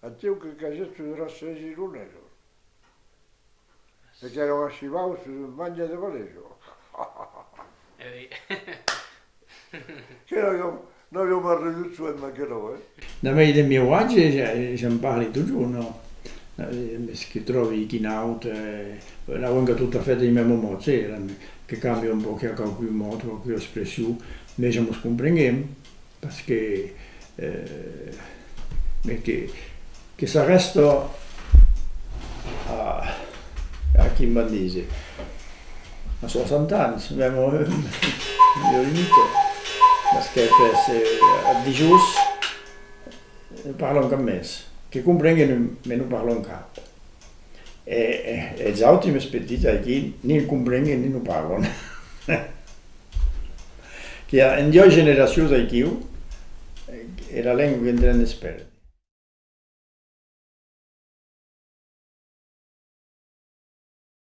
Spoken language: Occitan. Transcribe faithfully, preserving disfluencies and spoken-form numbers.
Atiu que casèt sus era sèis ironesos. E qu'èran achivaus sus un mange de valesa. E oui. Que n'aviam, n'aviam arridut soent d'aquerò, eh? Damb ei de mieu atge, ja, ja en parli totjorn, non? Eh, mes que tròbi quin aut, eh, n'avem que tot a fait ei mèma mòt, se, que cambia un pauc, quauqui mòt, quauqui expression, mes ja mos comprenguem. Parce que, eh, mes que, que s'arrèsta a, a quin van díser, a soixante ans, mèma, eh, jo limite, parce que après, eh, a dijòus, eh, parlan cap mès, que comprenguen, mes non parlan cap. E, e, e es auti, mes petits, aquí, ni comprenguen ni non parlan. Qu'i a en duas generacions aquiu, e, era lenga qu'en tren de pèrdre.